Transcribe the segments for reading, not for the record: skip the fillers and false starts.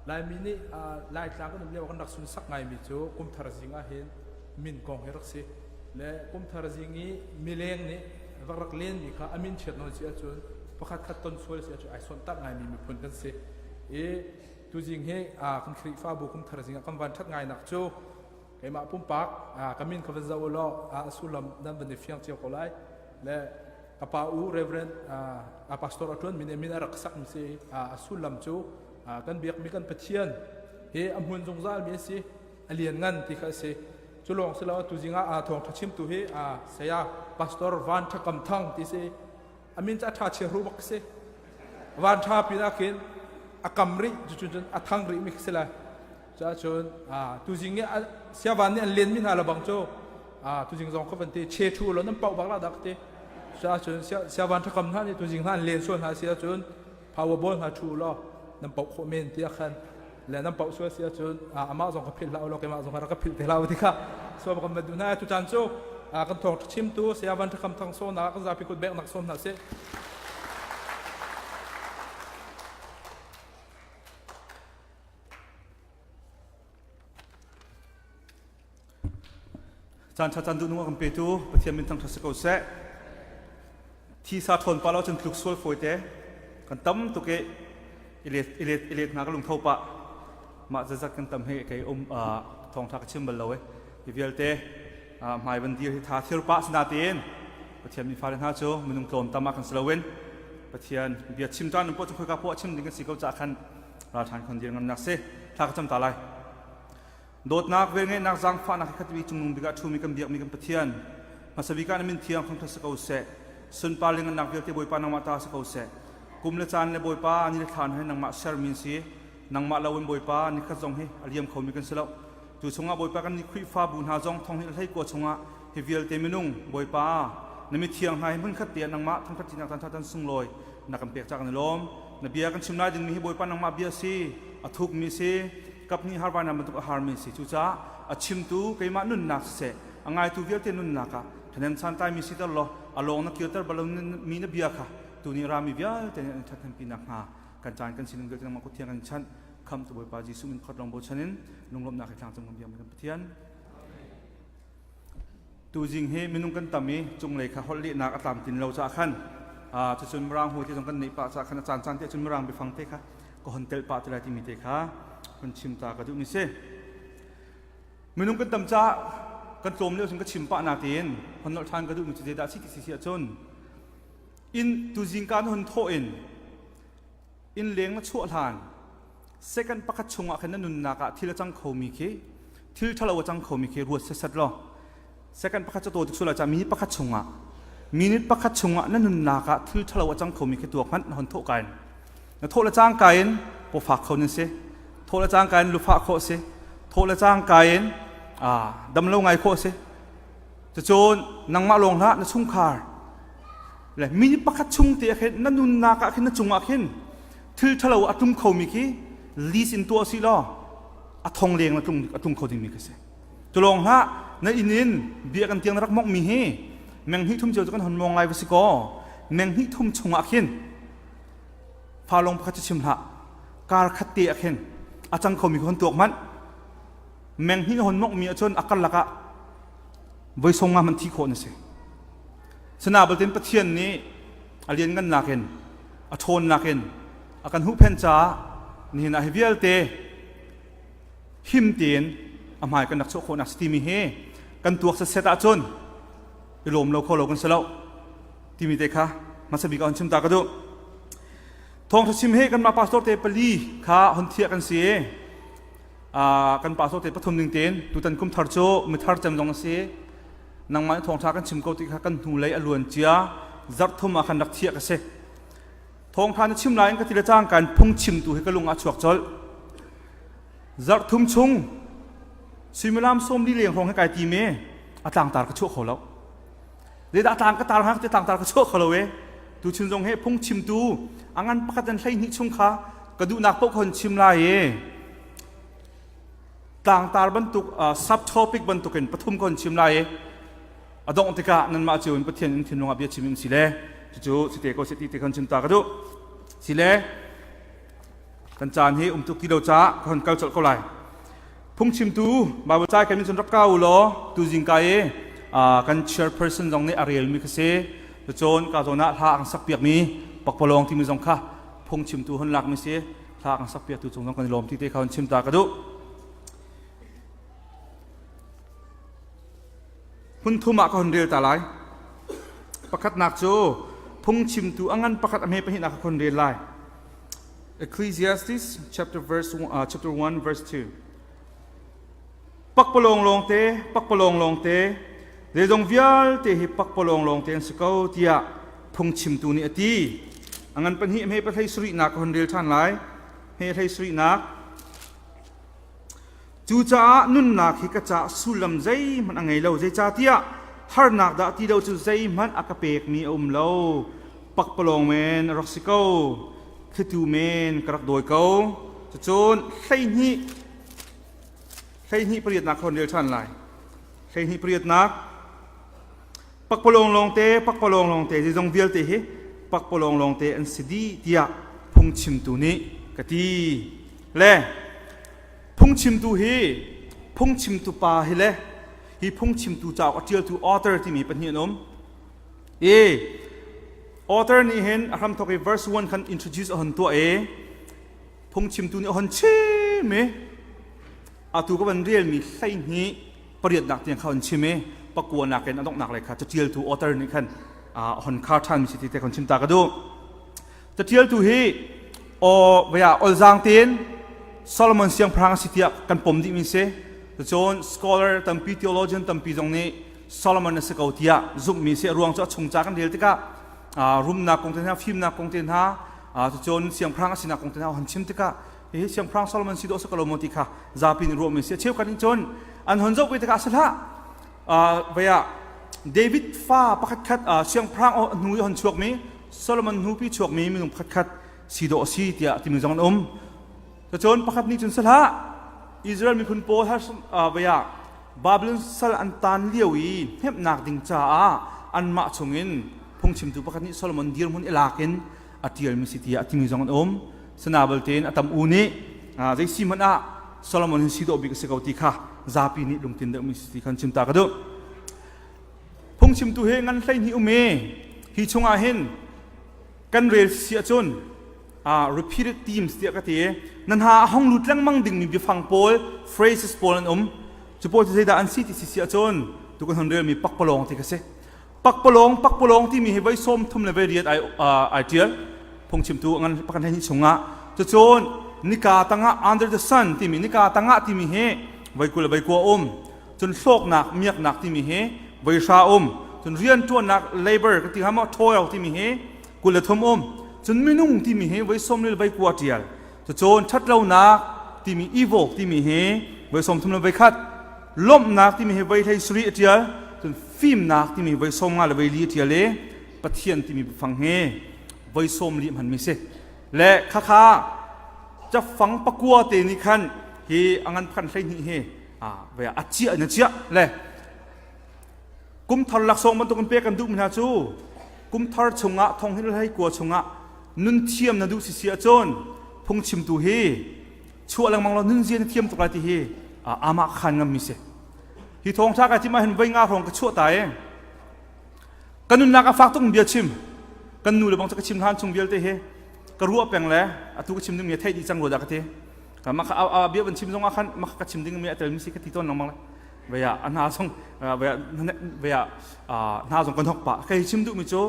Laimi nih Laitlang kan um lio kan rak sunsak ngaimi cu kumthar zing ah hin min kong hi rak si. Le kumthar zing i mileng nih rak rak lenmi kha a min chiat nawn si ahcun pakhat khat ton sual si ahcun ai sonhtarh ngaimi miphun kan si. I tuzing hi kan Khrihfabu kumthar zing ah kan van ṭhat ngainak cu keimah pumpak ka min kha van zoh u law a sullam nan van i fiang cio ko lai. Le ka pa u Reverend a pastor a ṭuan mi nih min a rak sak mi si a sullam cu kan biakmi kan Pathian hi a hmun zungzal mi a si a lian ngan ti kha a si. Cu lawng si lo tuzing ah thawngṭha chimtu hi saya Pastor Van Ṭha Kam Thang ti si. A min cu a ṭha chia hru bak si. Van ṭha pinah khin a kam rih cucun cun a thang rih mi khi si lai. Cuahcun tuzing i siavan nih an len mi hna lebang cu tuzing zong kha van ti che ṭhu lo nan pauh bak la dak ti. Cuahcun siavan ṭhakam hna nih tuzing hna an len sual hna si ahcun powerball hna ṭhu law nan pauh khawh men ti khan le nan pauh sual si ahcun amah zong ka philh hlah law keimah zong rak ka philh te hlah ti kha so kan van duh hna tu caan cu kan thawng chimtu saya van ṭhakam thang so na kan zapi kut bek nak som hna sih. Caan ṭha caan duhnung a kan petu Pathian min thangṭhat si ko seh. Thisa ṭhawn pa lo cun tluk sual fawi te. Kan tam tuk i i let i let hna ka lungtho pah. Mah zazat kan tam hi kei um thawngṭha ka chim bal lo e. Hi vialte hmai van dir hi tha thir pah sinatein Pathian mi fale hna cu minung tlawm tam ah kan si loin Pathian bia chim ṭan poh cu khoika poah chim ding kan si ko caah khan ralṭhan khon dir ngamnak si. Thla ka cam ta lai. Dawtnak, velngeihnak, zaangfahnak he khatmi cungnung bik ah ṭhumi kan biakmi kan Pathian, hmasa bik ah na min thiang thangṭhat si ko seh. Sunpar le ngannak vialte Bawipa nangmah ta si ko seh. Kum le caan le Bawipa ni le thla hna hi nangmah sermi an si. Nangmah loin Bawipa nikhat zong hi a liam khomi kan si lo. Cu chungah Bawipa kan nih Khrihfabu hna zong thong hi hlei kua chungah hi vialte minung Bawipa na mithiang hna hi hmunkhat te ah nangmah thangṭhat ṭinak caan ṭha tan sunglawi na kan pek cah kan i lawm. Na bia kan chim lai dingmi hi Bawipa nangmah bia si, a thukmi si, kaphnih harvainak bantuk a harmi si. Cucaah a chimtu keimah nunnak siseh, a ngaitu vialte nunnak ah ṭhahnem santlaimi siter law a lawng na kirter bal mi na bia kha tuni rami vialte nih an ṭhathnempi nakhnga kan caan kan sining vialte nangmah kut thiang kan chanh khamtu Bawipa Jesuh min khot lawng bochan in lunglawmhnak he thlangcung kan biakmi kan Pathian. Tuzing hi minung kan tam i cunglei kha holh lehnak a tlamtlin lo caah khan cucun Mirang hawi te zong kan neih pah caah khan a caancaan te cun Mirang biafang te kha ka hon telh pah te lai timi te kha hun chim ta ka duhmi si. Minung kan tam caah kan tlawm lio cun ka chim pah natein hon nolh ṭhan ka duhmi cu zeidah a si ti si ahcun inn tuzing ka na hun thawh in inn leng na chuah hlan second pakhat chungah khan na nunnak ah thil a cang khomi khi thil ṭhalo a cang khomi khi ruat setsat law second pakhat cu taw tuk sual ah minute pakhat chungah minute pakhat chungah na nunnak ah thil ṭhalo a cang khomi khi tuak hmanh na hon thawh kain na thawh le cangka in pawfak kho nan si thawh le cangka in lufah khawh si thawh le cangka in damlo ngai khawh si cucun nangmah lawng hlah na chungkhar le minute pakhat chung te ah khin na nunnak ah khin na cungah khin thil ṭhalo a tlung khomi khi list in tuah si law a thong leng a tlung kho dingmi khi si tulawng hlah na inn in bia kan tiang na rak mongmi hi meng hnih thum cio cu kan hon mong lai va si kaw meng hnih thum chungah khin fa lawng pakhat cu chim hlah kar khat te ah khin a cang khomi hon tuak hmanh meng hnih hon mongmi ahcun a karlak ah voi song nga hmanh thi khawh na si sana baltin Pathian nih a lianngannak in a ṭhawnnak in a kan huhphenh caah nihin ah hi vialte him tein a hmai kan rak chuah khawhnak si timi hi kan tuak set ahcun i lawm lo kho lo kan si lo timi te kha hmasa bik ah hun chim ta ka duh. Thawngṭha chim hi kanmah pastor te pali kha hun thiah kan si i kan pastor te pathum ning tein tutan kum thar cu mithar cem zong a si. Nangmah nih thawngṭha kan chim ko ti kha kan hnulei a luan cia zarh thum ah khan rak thiah ka si. Thawngṭha na chim lai in ka ti le cangka in phungchimtu hi ka lung ah chuak colh. Zarh thum chung suimilam 40 leng hrawng hi kai tim i a tlangtar ka chuah kho lo. Zeidah a tlang ka tar hnga te tlangtar ka chuah kho lo e. Tuchun zong hi phungchimtu a ngan pakhat in 12 chung kha ka duhnak paoh kha hun chim lai i tlangtar bantuk subtopic bantukin pathum ka hun chim lai i a dongh tikah nanmah cio in Pathian in thinlung ah bia chim in si le cucu si te ko si ti te kan chim ta ka duh si le. Kan caan hi um tuk ti lo caah ka hon kal colh ko lai. Phungchimtu Bible cai kan cun rak ka u law tu zingka i kan chairperson zong nih a relmi kha si. Cun ka zawn ah hla an sak piakmi pakpalawng timi zong kha phungchimtu hon lakmi si. Hla kan sak piaktu cung zong kan i lawm ti te kha hon chim ta ka duh. Hmun thum ah ka hun rel ta lai. Pakhatnak cu phungchimtu a ngan pakhat a hme pahnihnak ka hun rel lai. Ecclesiastes chapter verse chapter 1 verse 2. Pakpalawng lawngte, pakpalawng lawngte, zeizong vialte hi pakpalawng lawngte an si ko tiah phungchimtu nih a ti. A ngan pahnih hme pahlei sarihnak ka hun rel ṭhan lai. Hme hlei sarihnak. Cucaah nunnak hi ka caah sullam zeihmanh a ngei lo. Zeicahtiah harnak dah ti lo cu zeihmanh a ka pekmi a um lo. Pakpalawng men a rak si ko. Thlitu men ka rak dawi ko. Cucun 12 12 pariatnak kha rel ṭhan lai. 12 pariatnak pakpalawng lawngte pakpalawng lawngte zeizong vialte hi pakpalawng lawngte an si dih tiah phungchimtu nih ka ti. Le phungchimtu hi phungchimtu pa hi le hi phungchimtu cauk a ṭialtu author timi pahnih an um. I author nih hin a hramthawk i verse 1 khan introduce a hon tuah i phungchimtu nih a hon chim i atu ka van relmi 12 pariatnak tiang kha hon chim i pakuanak in a donghnak lei kha caṭialtu author nih khan a hon khar ṭhanmi si ti te hon chim ta ka duh. Caṭialtu hi aw vaya olzaang tein Solomon siangpahrang a si tiah kan pom dihmi si. Cun scholar tampi theologian tampi zong nih Solomon a si ko tiah zumhmi si. A ruang cu a chung ca kan rel tikah rumnak kong te hna, fimnak kong te hna, cucun siangpahrang a sinak kong te hna hon chim tikah hihi siangpahrang Solomon si dawh si ko lo maw ti kha zapi nih ruahmi si. A cheukhat nih cun an hon zoh ve tikah a si hlah. Vaya David fa pakhat khat siangpahrang hnu i hon chuakmi Solomon hnupi chuakmi minung pakhat khat si dawh a si tiah timi zong an um. Cun pakhat nih cun si hlah Israel miphun pawl vaya Babylon sal an tan lio i hnemhnak ding caah anmah chungin phungchimtu pakhat nih Solomon dirhmun i lak in a ṭialmi si tiah a timi zong an um. Sana belte in a tam u nih zei si hmanh ah Solomon hi si dawh bik a si ko ti kha zapi nih lungtin deuhmi si ti khan chim ta ka duh. Phungchimtu hi ngan 12 um i hi chungah hin kan rel si ahcun repeated themes tiah ka ti na hna a hong lut lengmang dingmi biafang pawl phrases pawl an um cu pawl cu zeidah an si ti si si ahcun tu kan hon relmi pakpalawng ti ka si pakpalawng pakpalawng timi hi voi sawm thum le voi riat ai ai tial phungchimtu ngan pakhat hleihnih chungah cucun nika tangah under the sun timi nika tangah timi hi voi 20 le voi 20 um cun hlawknak miaknak timi hi voi hra um cun rianṭuannak labor ka ti hnga maw toil timi hi 23 um cun minung timi hi voi sawm le voi kua ṭial cucun ṭhatlonak timi evil timi hi voi 30 le voi khat lawmhnak timi hi voi 17 a ṭial cun fimnak timi voi 50 le voi li a ṭial i Pathian timi biafang hi voi 40 hmanmi si le khakha cafang pakua te nih khan hi a ngan phan 12 hi a ciah in a ciah le Kumthar laksawng bantukin pek kan duhmi hna cu kumthar chungah thong hin hlei kua chungah nun thiam na duh si si ahcun phungchimtu hi chuah lengmang law nun zia na thiam tuk lai ti hi amah khan ngammi si. Hi thawngṭha kai tim ah hin voi nga hrawng ka chuah ta i ka nunnak a fak tuk bia chim kan nu le bang cu ka chim hlan chung vialte hi ka ruah peng le atu ka chim dingmi theih dih cang rua dah ka ti. Mah kha a bia van chim zong ah khan mah ka chim dingmi a telmi si ka ti tawn lengmang le vaya a hna zong vaya vaya hna zong kan hok pah kei chim duhmi cu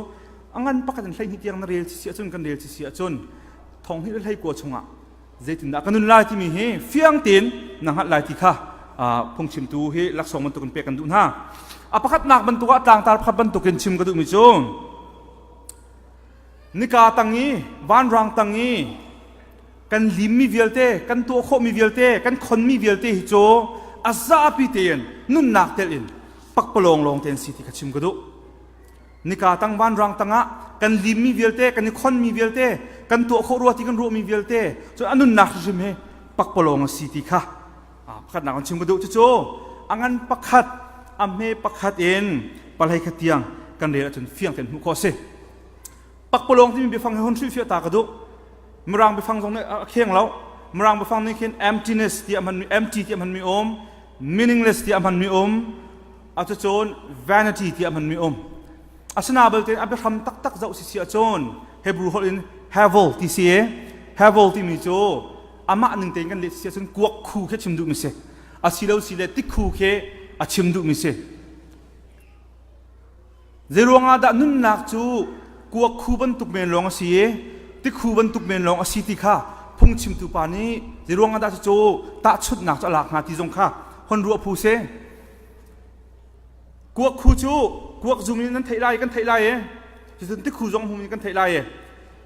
a ngan pakhat in 12 tiang na rel si ahcun kan rel si ahcun thong hnih le hlei kua chungah zeitindah ka nun lai timi hi fiang tein na hngalh lai ti kha phungchimtu hi laksawng bantukin pek kan duh hna a pakhatnak bantuk ah tlangtar pakhat bantukin chim ka duhmi cu nika tang i vanrang tang i kan limmi vialte kan tuah khawhmi vialte kan khonmi vialte hi cu a zapi tein nunnak tel in pakpalawng lawng tein si ti kha chim ka duh nika tang vanrang tangah kan limmi vialte kan i khonmi vialte kan tuah khawh rua ti kan ruahmi vialte cu a nunnak hrim hi pakpalawng a si ti kha pakhatnak kan chim ka duh cucu a ngan pakhat a hme pakhat in palhei khat tiang kan rel ahcun fiang tein hmuh khawh a si pakpalawng timi biafang hi hun hrilhfiah ta ka duh. Mirang biafang zong nih a kheng lo. Mirang biafang nih khin emptiness ti a hmanmi empty ti a hmanmi um, meaningless ti a hmanmi um, cucun vanity ti a hmanmi um. Asina belte a biahram taktak zoh si si ahcun Hebrew holh in hevel ti si. Hevel timi cu amah ning tein kan leh si ahcun kuak khu khi chim duhmi si. Asilo si le tikhu khi a chim duhmi si. Zeiruangah dah nunnak cu kuak khu bantuk men lawng a si i tikhu bantuk men lawng a si ti kha phungchimtu pa nih zeiruangah dah cucu tahchunhnak cu a lak hnga ti zong kha hon ruah phu si. Kuak khu cu kuak zum in nan theih lai kan theih lai i cucun tikhu zong hum in kan theih lai i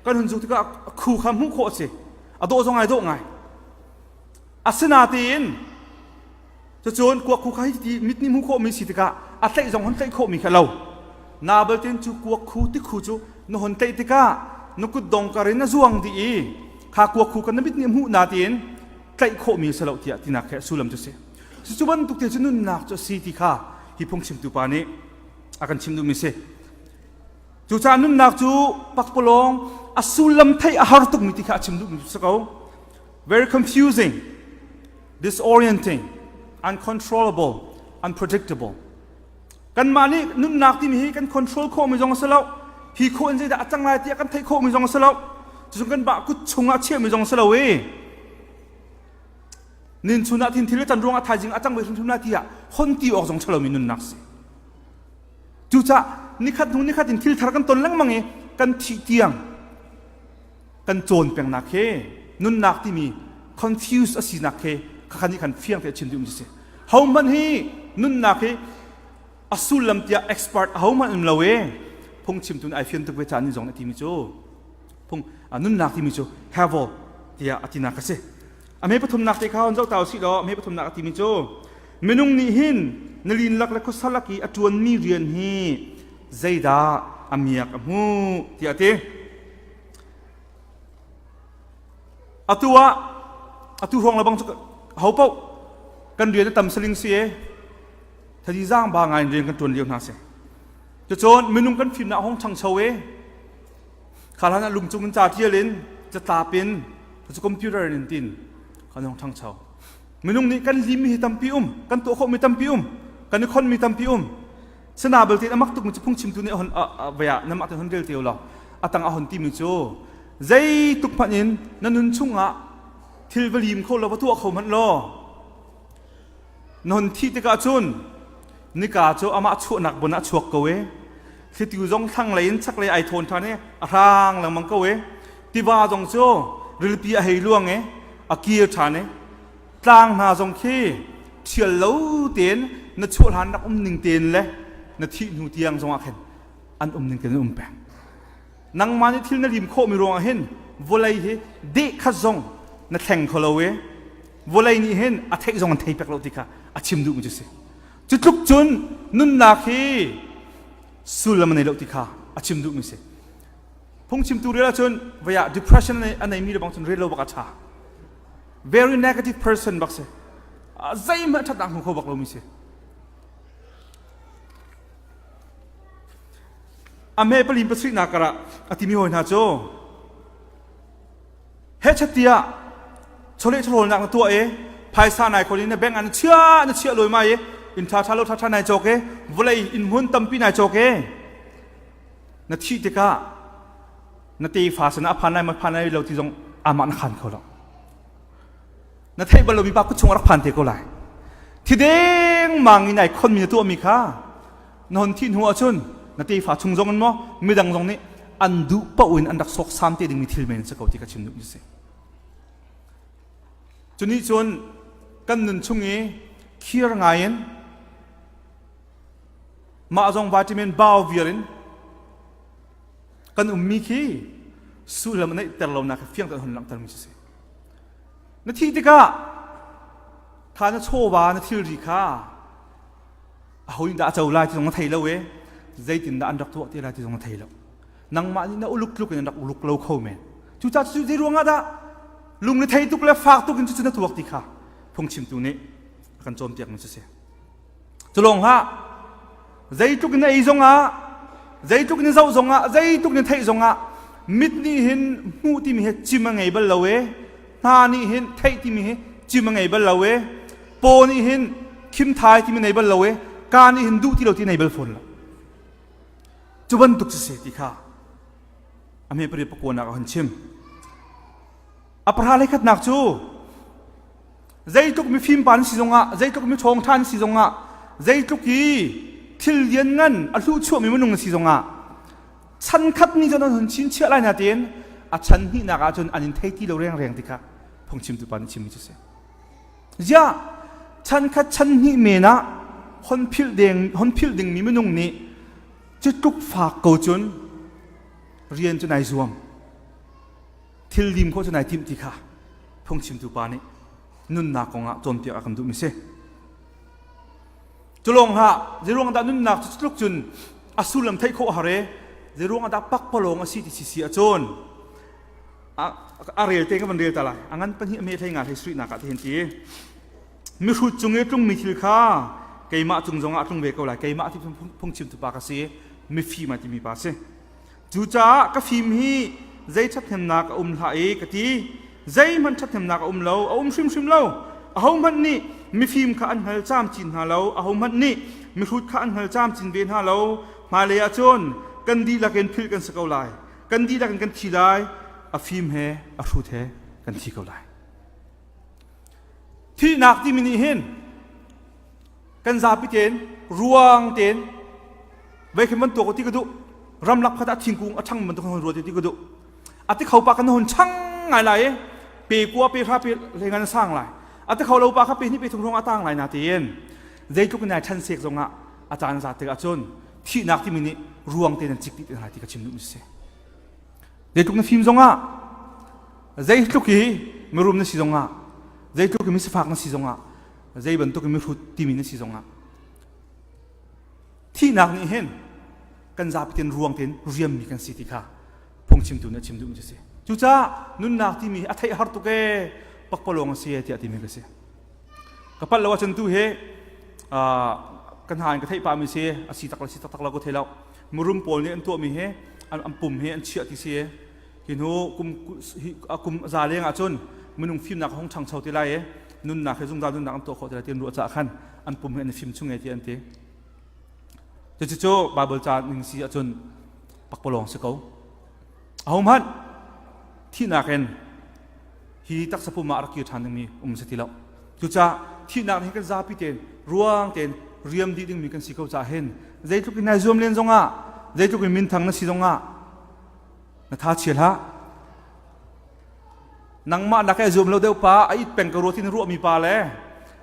kan hun zuk tikah khu kha hmuh khawh a si. A dawh zong ai dawh ngai. Asinain Cucun kuak khu kha hi ti mit nih hmuh khawhmi si tikah a tlaih zong hon tlaih khawhmi kha lo. Na baltin cu kuak khu tikhu cu na hon tlaih tikah na kutdong kar in a zuang dih i kha kuak khu kan na mit nih hmuh na tiin tlaih khawhmi si lo tiah tinak he sullam cu si. Cu bantuk te cu nunnak cu a si ti kha hi phungchimtu pa nih a kan chim duhmi si. Cucaah nunnak cu pakpalawng a sullam theih a har tukmi ti kha a chim duhmi si ko. Very confusing. Disorienting, uncontrollable, unpredictable. Kanmah nih nunnak timi hi kan control khawhmi zong a si lo. Hi khawh in zeidah a cang lai tiah kan theih khawhmi zong a si lo. Cucun kan bah kut chungah chiahmi zong a si lo i nin chun ah thin thil can ruangah thaizing a cang ve hrimhrim lai tiah hon ti awk zong ṭhalomi nunnak si. Cucah nikhat hnu nikhat in thil thar kan ton lengmang i kan thih tiang kan cawn pengnak he nunnak timi confuse a sinak he khakha nih khan fiang te chim duh mi si. Hohmanh hi nunnak hi a sullam tiah expert ahohmanh um lo e phungchim tun ai fian tuk ve caan ni zong na timi cu phung nunnak timi cu hevel tiah a tinak a si. A me pathumnak te kha hon zoh ta usih law a me pathumnak a timi cu minung nih hin nalin lak le khuasa lak i a ṭuanmi rian hi zeidah a miak a hmuh tiah a ti. Atu ah atu hrawng le bang cu ho paoh kan rian a tam saling si e thadi zaang ba ngai in rian kan ṭuan lio hna si. Cucun minung kan fimnak hong ṭhangcho e kha hlan ah lungcung in ca ṭial in catlap in cu computer in tin kan hong ṭhangcho. Minung nih kan lim mi hi tampi um, kan tuah khawh mi tampi um, kan i khon mi tampi um. Sana belte amak tuk mi cu phungchimtu nih hon vaya namah te hon rel te law atang a hon ti mi cu zei tuk hmanh in na nun chungah thil va lim kho lo va tuah kho hmanh law na hon thih tikah cun nika cu amah chuahnak bon ah chuak ko e thlitu zong thlanglei in chaklei ai thawn ṭhan i a hrang lengmang ko e tiva zong cu rilpi a hei luang e a kir ṭhan e tlang hna zong khi ṭhial lo tein na chuah hlan rak um ning tein le na thih hnu tiang zong ah khin an um ning tein an um peng. Nangmah nih thil na lim khawhmi ruangah hin vawlei hi deh khat zong na thleng kho lo i vawlei nih hin a theih zong an thei pek lo ti kha a chim duhmi cu si. Cu tluk cun nunnak hi sullam a nei lo ti kha a chim duhmi si. Phungchimtu rel ahcun vaya depression a neimi le bang cun rel lo bak a ṭha. Very negative person bak si. Zeihmanh ṭhatnak hmu kho bak lomi si. A hme palim pasarihnak karah a timi hawi hna cu hechat tiah chawleh chawhrawlnak na tuah i phaisa nai khon in na bank ah na chiah na chiah loi mai i inn ṭha ṭha lo ṭha ṭha nai cawk i vawlei inn hmun tampi nai cawk i na thih tikah na tefa sinah a phan lai ma phan lai lo ti zong amah na khan kho lo. Na theih bal lomi pa kut chung a rak phan te ko lai. Thi dengmang in ai khonmi na tuahmi kha na hon thih hnu ahcun na tefa chung zong in maw midang zong nih an duh paoh in an rak sawksam te dingmi thil men si ko ti ka chim duhmi si. Cu nih cun kan nun chung i khir ngai in mah zong vitamin bau vial in kan ummi khi sullam a neihter lonak hi fiang tein hun langhtermi cu si. Na thih tikah kha na chawva na thilri kha aho nih dah a co lai ti zong na thei lo e zeitin dah an rak tuah te lai ti zong na thei lo. Nangmah nih na uluk tluk in an rak uluk lo kho men. Cucaah cu zei ruangah dah lung na thei tuk le fak tuk in cucu na tuak ti kha phungchimtu nih a kan cawnpiakmi cu si. Cu lawng hlah zeitluk in na ei zongah zeitluk in na zoh zongah zeitluk in na theih zongah. Mit nih hin hmuh timi hi cim a ngei bal lo e. Hna nih hin theih timi hi cim a ngei bal lo e. Paw nih hin khimthai timi nei bal lo e. Ka nih hin duh ti lo ti nei bal fawn lo. Cu bantuk si se ti kha a hme pari pakuanak a hun chim. A pahra le khatnak cu zeitluk mifim pa na si zongah zeitluk mi ṭhawng ṭha na si zongah zeitluk i thil lianngan a hluhchuahmi minung na si zongah chan khat ni cun an hun chinchiah lai na tiin a chan hnihnak ah cun an in thei ti lo rengreng ti kha phungchimtu pa nih chimmi cu si. Ziah chan khat chan hnih men ah hon philh ding hon philh dingmi minung nih cu tluk fak ko cun rian cu nai zuam thil lim khawh cu nai timh ti kha phungchimtu pa nih nunnak kongah cawnpiak a kan duhmi si. Culawng hlah zeiruang dah nunnak cu tluk cun a sullam theih khawh har e zeiruang dah pakpalawng a si ti si ahcun a rel te ka van rel ta lai a ngan pahnih a me hlei nga hlei suih nak ah tihin ti mihrut cung i tlungmi thil kha keimah cung zongah a tlung ve ko lai keimah ti phungchimtu pa ka si mifim a timi pa si Cucaah ka fim hi zei ṭhathnemnak a um hlah i ka ti. Zeihmanh ṭhathnemnak a um lo, a um hrimhrim lo. Ahohmanh nih mifim kha an hngal camcin hna lo, ahohmanh nih mihrut kha an hngal camcin ve hna lo. Hmailei ah cun kan dihlak in philh kan si ko lai. Kan dihlak in kan thi lai. A fim he a hrut he kan thi ko lai. Thihnak timi nih hin kan zapi tein ruang tein vei khin bantuk ti ka duh ramlak khat ah thingkung a ṭhang bantuk hon ruat ti ka duh a ti kho pa kan hun chang ngai lai i pe kua pe hra pe le ngan sang lai a ti kho lo pa kha pe hnih pe thum hrawng a tang lai na tiin zeitluk in ai ṭhan sek zongah a caan za tik ahcun thihnak timi nih ruang te nan cik dih te hna ti ka chim duh mi si zeitluk na fim zongah zeitluk i mirum na si zongah zeitluk i misifak na si zongah zei bantuk i mihrut timi na si zongah Thihnak nih hin kan zapi ten ruang tein riammi kan si ti kha phungchimtu nih a chim duhmi cu si. Cucaah nunnak timi hi a theih har tuk ee pakpalawng a si ee tiah timi ka si. Ka palh lo ahcun tu hi ka hna in ka theih pahmi si a si tak lo si taktak lo ka thei lo. Murum pawl nih an tuahmi hi an pum hi an chiah ti si hi hnu kum kum za leng ahcun minung fimnak a hung ṭhangcho te lai i nunnak hi zungzal nunnak an tuah khawh te lai ti an ruah caah khan an pum hi an i fim chung e ti an ti. Cucu Baibal ca ning si ahcun pakpalawng si ko. Ahohmanh thihnak in hi taksa pum ah a rak kir ṭhan dingmi um si ti lo. Cucaah thihnak nih kan zapi tein ruang tein riam dih dingmi kan si ko caah hin zeitluk in nai zuam len zongah zeitluk in minthang na si zongah na tha chia hlah. Nangmah nak i zuam lo deuh pa a it peng ko rua tin ruahmi pa le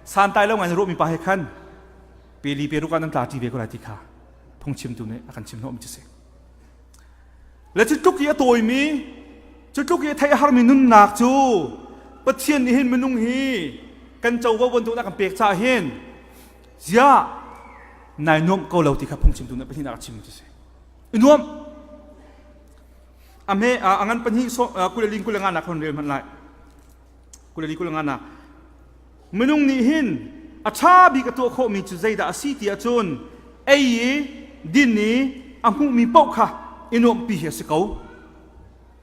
santai lo ngai ruahmi pa he khan peli pe ruk ah nan tla ṭi ve ko lai ti kha phungchimtu nih a kan chim hnawhmi cu si. Le cu tluk i a tawimi, cu tluk i a theih a harmi nunnak cu Pathian nih hin minung hi kan covo bantuk a kan pek caah hin ziah nai nuamh ko lo ti kha phungchimtu nih pahnihnak a chimmi cu si. I nuam. A hme a ngan pahnih kuleli kulenga nak hon rel hmanh lai. Kuleli kulenga nak. Minung nih hin a ṭha bik a tuah khawhmi cu zeidah a si ti ahcun ei i din i a hmuhmi paoh kha i nuamhpi hi a si ko.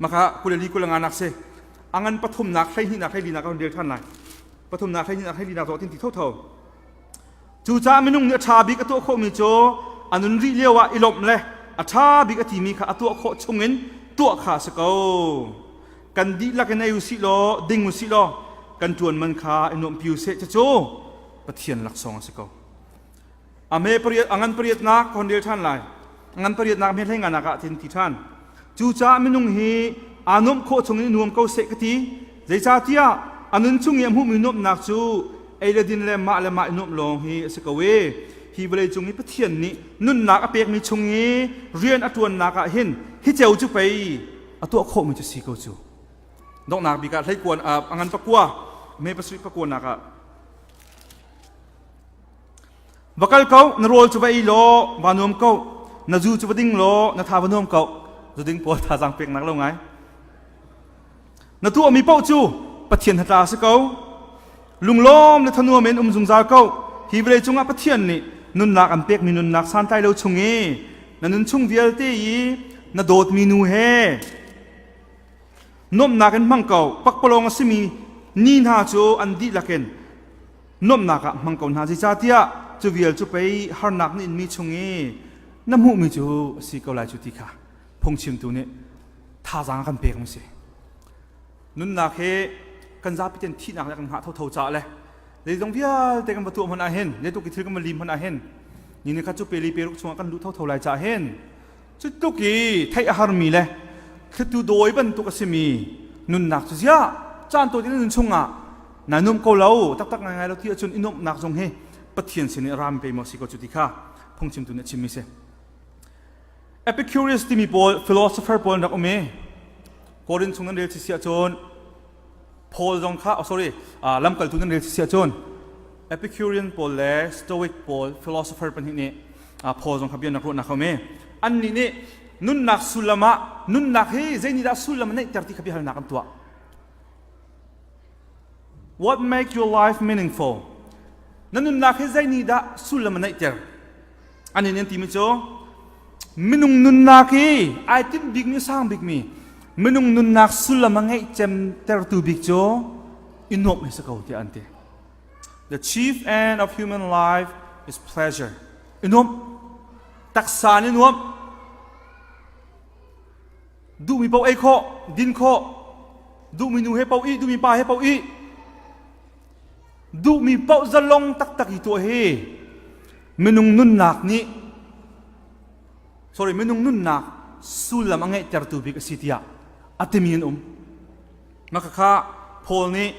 Maka kuleli kulenga nak si. A ngan pathumnak hleihnihnak hleilinak ka hon rel ṭhan lai. Pathumnak hleihnihnak hleilinak zawh tin ti thotho. Cucaah minung nih a ṭha bik a tuah khawhmi cu a nun rih lio ah i lawmh le a ṭha bik a timi kha a tuah khawh chungin tuah kha a si ko. Kan dihlak in ei u sih law ding u sih law kan ṭuan man kha i nuamhpi u sih. Cucu Pathian laksawng a si ko. A hme pariat a ngan pariatnak ka hon rel ṭhan lai. A ngan pariatnak hme hlei nganak ah tin ti ṭhan. Cucaah minung hi aa nuamh khawh chungin i nuam ko seh ka ti. Zeicahtiah a nun chung i a hmuhmi nuamhnak cu ei le din le mah le mah i nuamh lawng hi a si ko i hi vawlei cung i Pathian nih nunnak a pekmi chung i rian a ṭuannak ah hin hi ceu cu pei a tuah khawhmi cu si ko cu. Donghnak bik ah hleikuan a ngan pakua me pasarih pakuanak ah Va kal ko, na rawl cu va ei law va nuam ko, na zu cu va ding law na tha va nuam ko. Zuding pawl thazaang peknak lo ngai. Na tuahmi paoh cu Pathian hnatla a si ko. Lunglawm le thanuam in um zungzal ko. Hi vawlei cungah Pathian nih nunnak an pekmi nunnak santlai lo chung i na nun chung vialte i na dawtmi nu he. Nuamhnak in hmang ko. Pakpalawng a simi ni hna cu an dihlak in nuamhnak ah hmang ko hna. Zeicahtiah cu vial cu pei harnak na inmi chung i na hmuhmi cu a si ko lai cu ti kha phungchimtu nih thazaang a kan pek mu si. Nunnak hi kan zapi ten thihnak le kan hngah thotho caah le zeizong vialte kan va tuah hmanh ah hin zeitluk i thil kan va lim hmanh ah hin ni ni khat cu peli peruk chungah kan luh thotho lai caah hin cu tluk i theih a harmi le thlitu dawi bantuk a simi nunnak cu ziah caan tawi na nun chungah na nuam ko lo taktak ngaingai lo ti ahcun i nuamhnak zong hi Pathian sin i ram pe maw si ko cu ti kha phungchimtu nih a chimmi si. Epicurus timi pawl philosopher pawl an rak um i Korin chung nan rel si ahcun Paul zong kha oh sorry lamkaltu nan rel si ahcun Epicurean pawl le Stoic pawl philosopher pahnih nih Paul zong kha bia nak ruahnak a um i annih nih nunnak sullam ah nunnak hi zeinihdah sullam a neihter ti kha biahalnak an tuah. What make your life meaningful? Na nunnak hi zeinihdah sullam a neihter? An in an timi cu minung nunnak hi ai tinh bikmi sang bikmi minung nunnak sullam a ngeih cemtertu bik cu i nuamh hi si ko tiah an ti. The chief end of human life is pleasure. I nuamh. Taksa nih nuamh. Duhmi paoh ei khawh, din khawh, duhmi nu he paoh ih, duhmi pa he paoh ih. Duhmi paoh zalong taktak i tuah hi minung nunnak nih sorry minung nunnak sullam a ngeihtertu bik a si tiah a timi an um. Maka kha Paul nih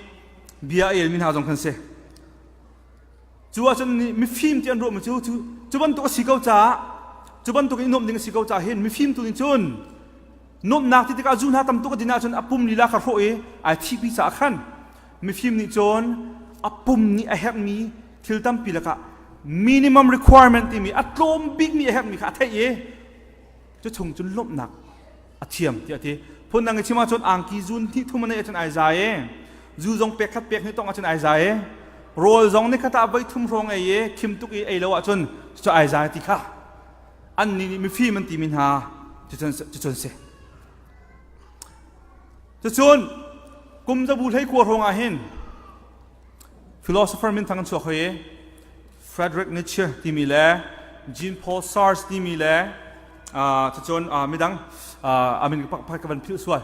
bia a elmi hna zong khan si. Cu ahcun mifim ti an ruahmi cu cu bantuk a si ko caah cu bantuk in nuamh ding a si ko caah hin mifim tu nih cun nuamhnak ti tikah zu hna tam tuk a din ahcun a pum lila kha hrawh i ai thihpi caah khan mifim nih cun a pum nih a herhmi thil tampi lakah minimum requirement timi a tlawm bikmi a herhmi kha a theih i cu chung cun lawmhnak a thiam tiah a ti phundang i chim ahcun angki zun hnih thum a neih ahcun ai zai i zu zong pek khat pek hnih tong ahcun ai zai i rawl zong ni khat ah voi thum hrawng ei i khim tuk i ei lo ahcun cu ai zai ti kha annih nih mifim an timi hna cucun si cucun kum zabu hlei kua hrawng ah hin philosopher minthang an chuak hoi i Frederick Nietzsche timi le Jean Paul Sartre timi le cucun midang amin pakhat ka van philh sual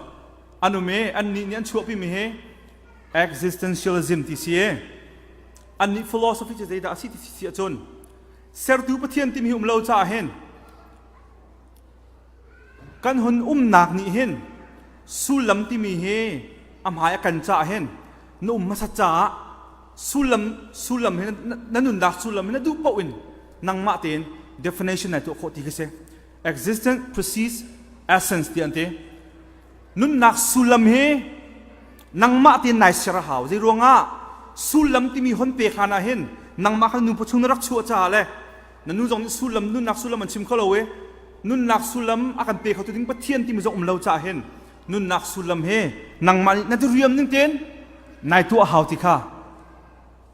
an um i annih nih an chuahpimi hi existentialism ti si i annih philosophy cu zeidah a si ti si ahcun sertu Pathian timi hi um lo caah hin Kan hun umnak nih hin sullam timi hi a hmai a kan caah hin na um hmasat caah sullam sullam hi na nunnak sullam hi na duh paoh in nangmah tein definition nai tuah khawh ti khi si. Existence precedes essence ti an ti. Nunnak sullam hi nangmah tein nai ser a hau. Zei ruangah sullam timi hon pek hlan ah hin nangmah kha nu pachung na rak chuah caah le na nu zong nih sullam nunnak sullam an chim kho lo i nunnak sullam a kan pe khotu ding Pathian timi zong um lo caah hin nunnak sullam he nangmah nih na diriam ning tein nai tuah hau ti kha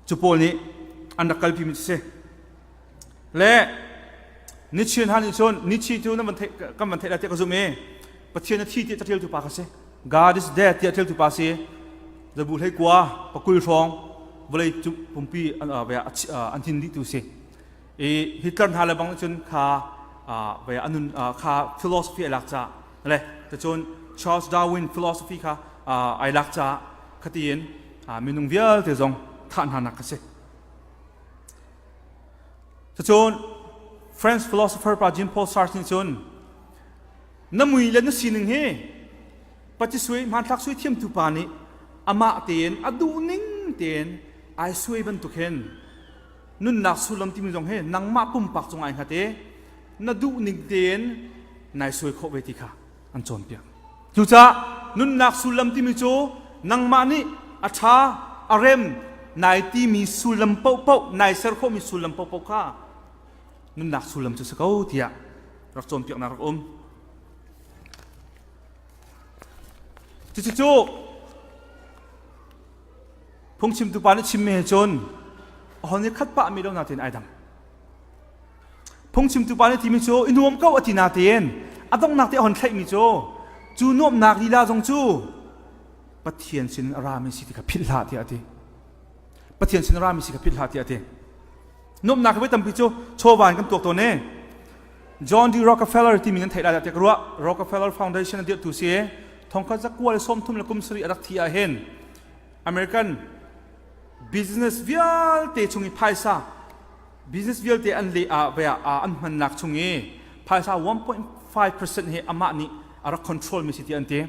cu pawl nih an rak kalpi mi si le Nietzsche hna nih cun Nietzsche cu nan van theih kan van theih lai tiah ka zum i Pathian a thi tiah catialtu pa kha si God is dead tiah ṭialtu pa si zabu hlei kua pakul hrawng vawlei pumpi an thin dih tu si i Hitler hna le bang cun kha anun kha philosophy ai lak ca le cun Charles Darwin philosophy kha ai lak ca khatiin minung vialte zong thah hna nak kha si Cun French philosopher pa Jean Paul Sartre nih cun na mui le na sining hi patisui hmanthlak sui thiamtu pa nih amah tein a duhning tein ai suai bantuk hin nunnak sullam timi zong hi nangmah pumpak cung ai hngat i na duhning tein nai suai khawh ve ti kha an cawnpiak. Cucaah nunnak sullam timi cu nangmah nih a ṭha a rem nai timi sullam paohpaoh nai ser khawhmi sullam paohpaoh kha nunnak sullam cu si ko tiah rak cawnpiaknak rak um. Cucu phungchimtu pa nih chimmi he cun a hon i khat pah mi lo natein ai dang. Phungchimtu pa nih timi cu i nuam ko a ti natein a donghnak te a hon thlaihmi cu cu nuamhnak lila zong cu. Pathian sin a rami si ti kha philh hlah tiah a ti. Pathian sin a rami si kha philh hlah tiah a ti. Nuamhnak hi voi tampi cu chawva in kan tuak tawn e. John D. Rockefeller timi nan theih lai tiah ka ruah. Rockefeller Foundation a dirhtu si. Thongkhat zakua le 30 le kum sarih a rak thi ah hin American business vialte chung i phaisa business vialte an le ah ah an hmannak chung i phaisa 1.5% hi amah nih a rak control mi si ti an ti.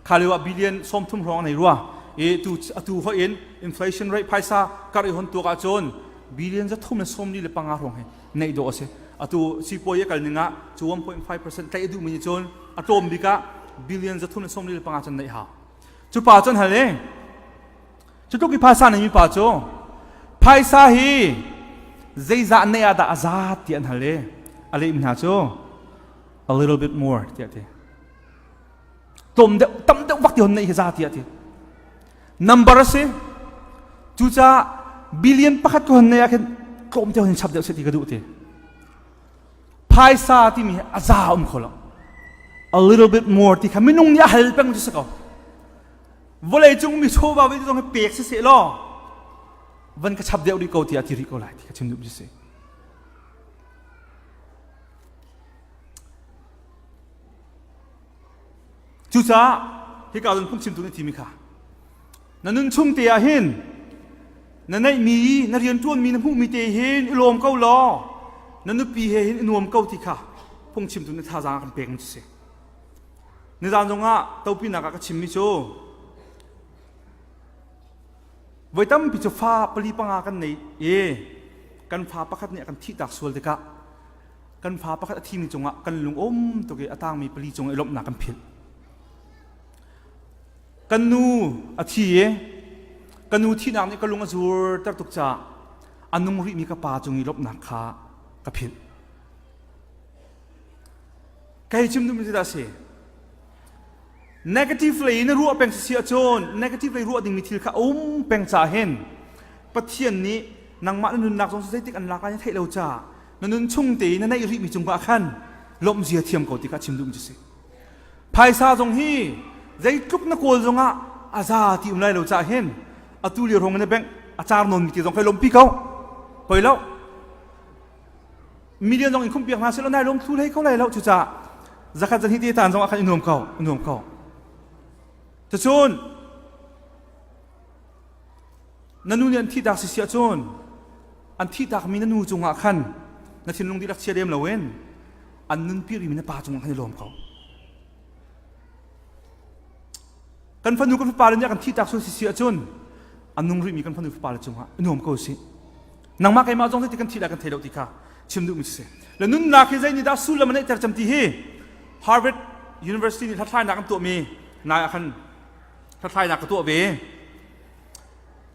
Kha lio ah billion 30 hrawng an ei rua. I tu atu hoi in inflation rate phaisa kar i hon tuak ahcun billion za thum le sawmli le panga hrawng hi neih dawh a si. Atu sipuai kal ning ah cu 1.5% tlaih a duhmi nih cun a tlawm bik ah billion za thum le sawmli le panga cun neih hau. Cu pa cun hal e cu tluk i phaisa neimi pa cu phaisa hi zeizah neih ah dah a zat ti an hal e a lehmi hna cu a little bit more tiah ti. Tlawm deuh tam deuh vak ti hon neih hi za tiah ti. Number a si. Cucaah billion pakhat ka hon neih ah khin tlawm te hon chap deuh seh ti ka duh ti. Phaisa timi hi a za um kho lo. A little bit more ti kha minung nih a hal peng cu si ko. Vawlei cung mi chawva vialte zong hi pek si seh law van ka chap deuh rih ko tiah ti rih ko lai ti ka chim duh mi si. Cucaah hika cun phungchimtu nih timi kha na nun chung te ah hin na neihmi na rianṭuanmi na hmuhmi te hin i lawm ko law na nupi he hin i nuam ko ti kha phungchimtu nih thazaang a kan pek mi cu si. Nizan zongah topinak ah ka chimmi cu voi tampi cu fa pali panga kan nei i kan fa pakhat nih a kan thihtak sual tikah kan fa pakhat a thimi cungah kan lung um tuk i a tangmi pali cung i lawmhnak kan philh. Kan nu a thi i ka nu thihnak nih ka lung a zur ter tuk caah a nung rihmi ka pa cung i lawmhnak kha ka philh. Kei chim duhmi cu dah si? Negative lei in ruah peng si ahcun negative lei ruah dingmi thil kha a um peng caah hin Pathian nih nangmah na nunnak zong zeitik an lak lai na theih lo caah na nun chung te na neih rihmi cung ah khan lawmh zia thiam ko ti kha chim duhmi cu si. Phaisa zong hi zeitluk na kawl zongah a za ti um lai lo caah hin atu lio hrawng na bank a car nawn mi ti zong kai lawmpi ko. Poi lo. Million zong in khum piak hna seh law nai lawm thlu hlei ko lai lo cucaah zakhat zan hi te tan zong ah khan i nuam ko i nuam ko. Cucun na nu nih an thihtak si si ahcun an thihtakmi na nu cungah khan na thinlung dihlak chia lem loin an nunpi rimi na pa cungah khan i lawm ko. Kan fanu kan fapa le nih a kan thihtak sual si si ahcun a nung rihmi kan fanu fapa le cungah i nuam ko sih. Nangmah keimah zong ti kan thih lai kan thei lo ti kha chim duhmi si. Le nunnak hi zei nih dah sullam a neihter cem ti hi Harvard University nih hlathlainak an tuahmi nai ah khan hlathlainak ka tuah ve.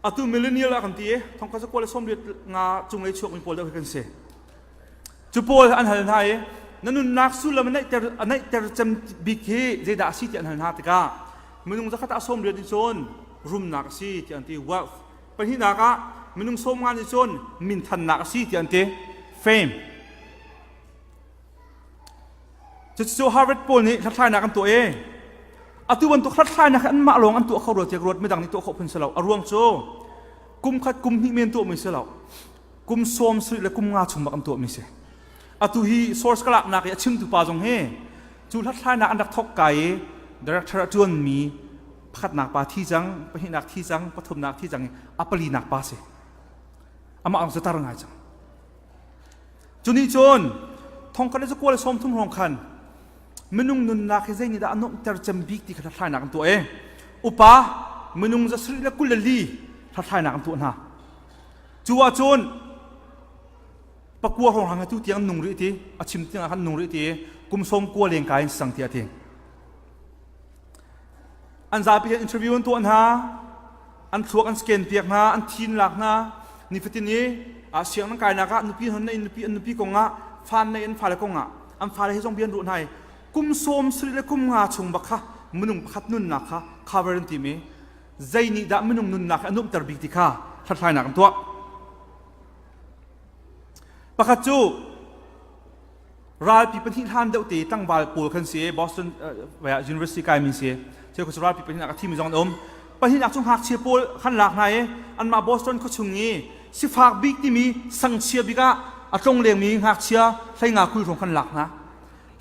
Atu millennial ah kan ti i thongkhat zakua le sawmriat nga cunglei chuakmi pawl deuh hi kan si. Cu pawl an hal hna i na nunnak sullam a neihter a neihter cem bik hi zeidah a si ti an hal hna tikah minung zakhat ah 80 nih cun rumnak a si tiah an ti wealth pahnihnak ah minung 50 nih cun minthannak a si tiah an ti fame Cucu Harvard pawl nih hlathlainak an tuah i atu bantuk hlathlainak hi anmah lawng an tuah kho rua tiah ruat midang nih tuah khawh phun si lo. A ruang cu kum khat kum hnih men tuahmi si lo. Kum sawm sarih le kum nga chung bak an tuahmi si. Atu hi source ka laknak i a chimtu pa zong hi cu hlathlainak an rak thawk ka i director a ṭuanmi pakhatnak pa thi cang, pahnihnak thi cang, pathumnak thi cang i a palinak pa si. Amah zong cu tar ngai cang. Cu nih cun thongkhat le zakua le 30 hrawng khan minung nunnak hi zei nih dah a nuamhter cem bik ti kha hlathlainak an tuah i upa minung za sarih le 24 hlathlainak an tuah hna. Cu ahcun pakua hrawng hang tu tiang nung rih ti a chim tiang ah khan nung rih ti kum sawm kua leng kai in sang ti a ti. An zapi hin interview an tuah hna an thluak an scan piak hna an thin lak hna nifatin i siang nan kainak ah nupi hon na in nupi an nupi kongah fan na in fale kongah an fale he zong bian ruh hna i kum sawm sarih le kum nga chung bak kha minung pakhat nunnak kha cover an tim i zei nih dah minung nunnak hi a nuamhter bik ti kha hlathlainak an tuah pakhat cu Ralpi pahnih hlan deuh te tlangval pawl khan si Boston University kaimi si. Cu ralpi pahnih a thimi zong an um. Pahnihnak cu ngakchia pawl khan lak hna i anmah Boston khuachung i sifak bik timi sangchia bik ah a tlong lengmi ngakchia 15 kul hrawng khan lak hna.